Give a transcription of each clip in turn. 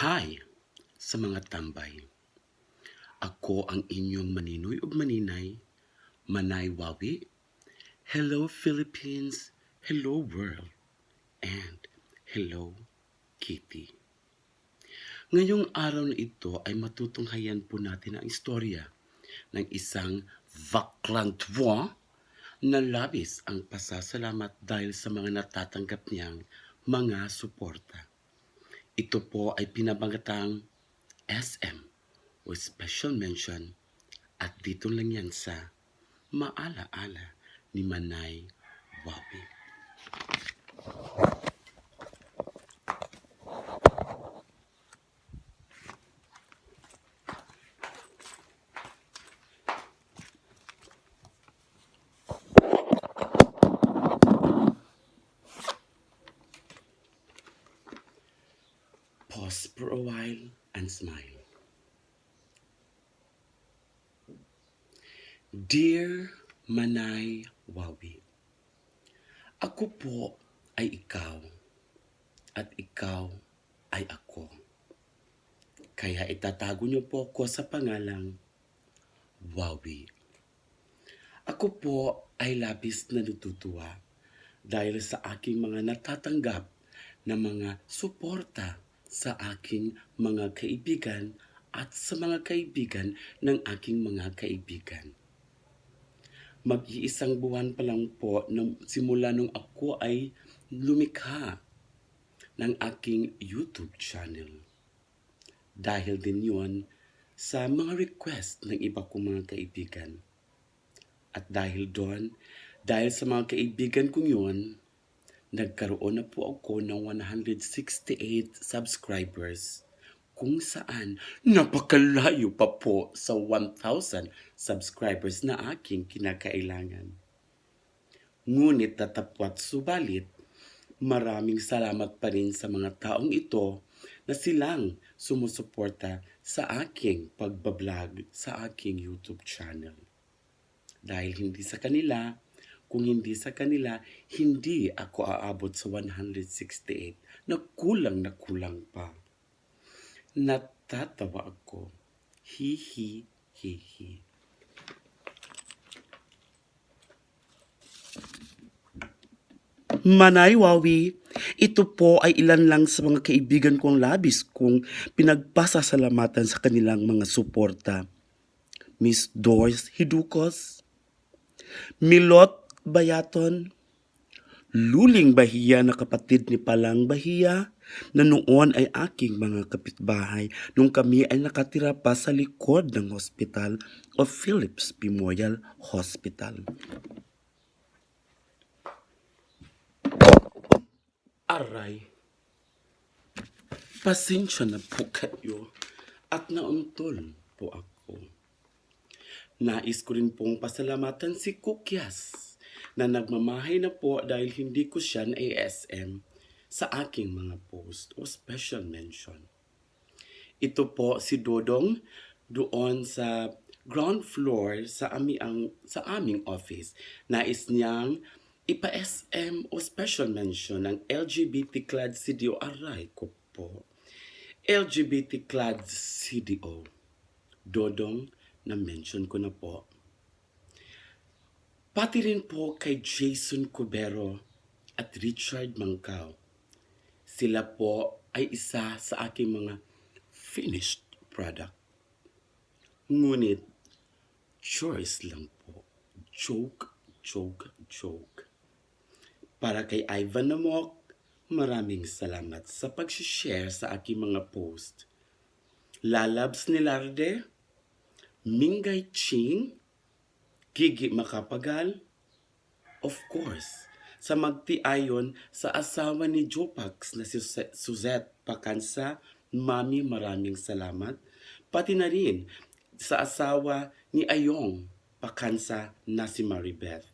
Hi sa mga tambay. Ako ang inyong maninoy ug maninay, Manay Wawi. Hello Philippines, hello world, and hello Kitty. Ngayong araw na ito ay matutunghayan po natin ang istorya ng isang vaklang twa na labis ang pasasalamat dahil sa mga natatanggap niyang mga suporta. Ito po ay pinabangatang SM o Special Mention at dito lang yan sa Maala-ala ni Manay Wawi. Pause for a while and smile. Dear Manay Wawi, ako po ay ikaw at ikaw ay ako. Kaya itatago niyo po ako sa pangalang Wawi. Ako po ay labis na natutuwa dahil sa aking mga natatanggap na mga suporta sa aking mga kaibigan at sa mga kaibigan ng aking mga kaibigan. Mag-iisang buwan pa lang po simula nung ako ay lumikha ng aking YouTube channel. Dahil din yon sa mga request ng iba kong mga kaibigan. At dahil doon, dahil sa mga kaibigan kong yon, nagkaroon na po ako ng 168 subscribers kung saan napakalayo pa po sa 1,000 subscribers na aking kinakailangan. Ngunit tatapwat subalit, maraming salamat pa rin sa mga taong ito na silang sumusuporta sa aking pagbablog sa aking YouTube channel. Dahil kung hindi sa kanila, hindi ako aabot sa 168 na kulang pa. Natatawa ako. Hihi, hihi. Manay Wawi, ito po ay ilan lang sa mga kaibigan kong labis kong pinagpasasalamatan sa kanilang mga suporta. Miss Doris Hidukos, Milot Bayaton, Luling Bahia na kapatid ni Palang Bahia na noon ay aking mga kapitbahay nung kami ay nakatira pa sa likod ng hospital o Philips Memorial Hospital. Aray, pasensya na po kayo at nauntol po ako. Nais ko rin pong pasalamatan si Kukyas na nagmamahay na po dahil hindi ko siya na-ASM sa aking mga post o special mention. Ito po si Dodong doon sa ground floor sa aming office. Nais niyang ipa-SM o special mention ng LGBT Clad CDO. Aray ko po. LGBT Clad CDO. Dodong, na-mention ko na po. Pati rin po kay Jason Cubero at Richard Mangkao. Sila po ay isa sa aking mga finished product. Ngunit, choice lang po. Joke. Para kay Ivan Namok, maraming salamat sa pag-share sa aking mga post. Lalabs ni Larde, Mingay Ching, Gigi Makapagal, of course, sa magtiayon sa asawa ni Jopax na si Suzette Pacansa, Mami, maraming salamat. Pati na rin sa asawa ni Ayong Pacansa na si Maribeth.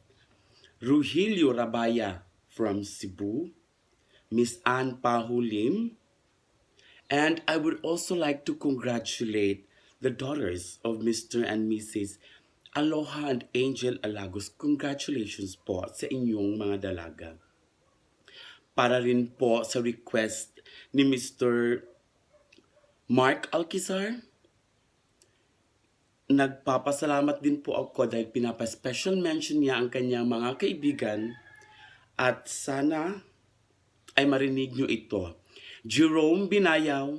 Ruhilio Rabaya from Cebu, Miss Ann Pahulim, and I would also like to congratulate the daughters of Mr. and Mrs. Aloha and Angel Alagos. Congratulations po sa inyong mga dalaga. Para rin po sa request ni Mr. Mark Alquizar, nagpapasalamat din po ako dahil pinapa-special mention niya ang kanyang mga kaibigan at sana ay marinig nyo ito. Jerome Binayaw,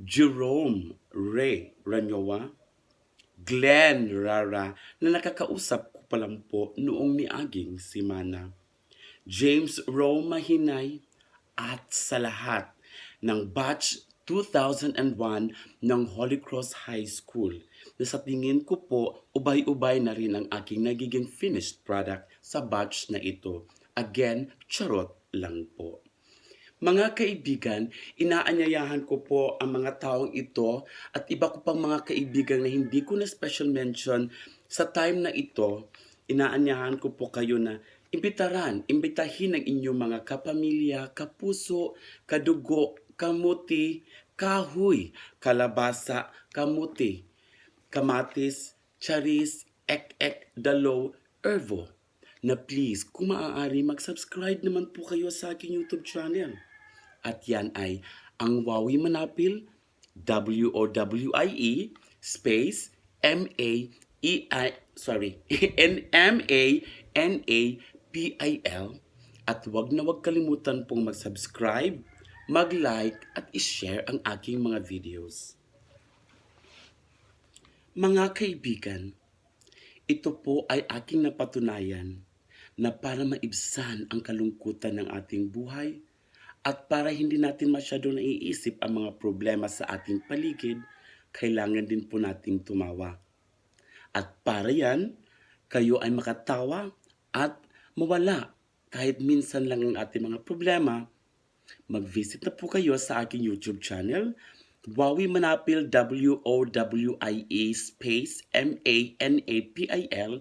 Jerome Ray Ranyowa, Glenn Rara na nakakausap ko pa lang po noong niaging simana. James Rowe Mahinay at sa lahat ng batch 2001 ng Holy Cross High School na sa tingin ko po ubay-ubay na rin ang aking nagiging finished product sa batch na ito. Again, charot lang po. Mga kaibigan, inaanyayahan ko po ang mga taong ito at iba ko pang mga kaibigan na hindi ko na special mention sa time na ito. Inaanyahan ko po kayo na imbitahin ang inyong mga kapamilya, kapuso, kadugo, kamuti, kahoy, kalabasa, kamuti, kamatis, charis, ek-ek, dalaw, ervo, na please, kung maaari, mag-subscribe naman po kayo sa aking YouTube channel. At yan ay ang Wowie Manapil, W-O-W-I-E, space, N-M-A-N-A-P-I-L. At wag na wag kalimutan pong mag-subscribe, mag-like, at i-share ang aking mga videos. Mga kaibigan, ito po ay aking napatunayan na para maibsan ang kalungkutan ng ating buhay at para hindi natin masyado naiisip ang mga problema sa ating paligid, kailangan din po nating tumawa. At para yan, kayo ay makatawa at mawala kahit minsan lang ang ating mga problema. Mag-visit na po kayo sa aking YouTube channel, Wowie Manapil, W-O-W-I-E space M-A-N-A-P-I-L,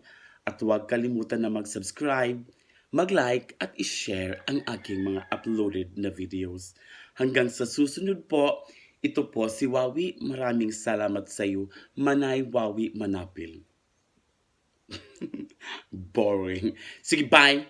at huwag kalimutan na mag-subscribe, mag-like at i-share ang aking mga uploaded na videos. Hanggang sa susunod po, ito po si Wowie. Maraming salamat sa iyo. Manay Wowie Manapil. Boring. Sige, bye!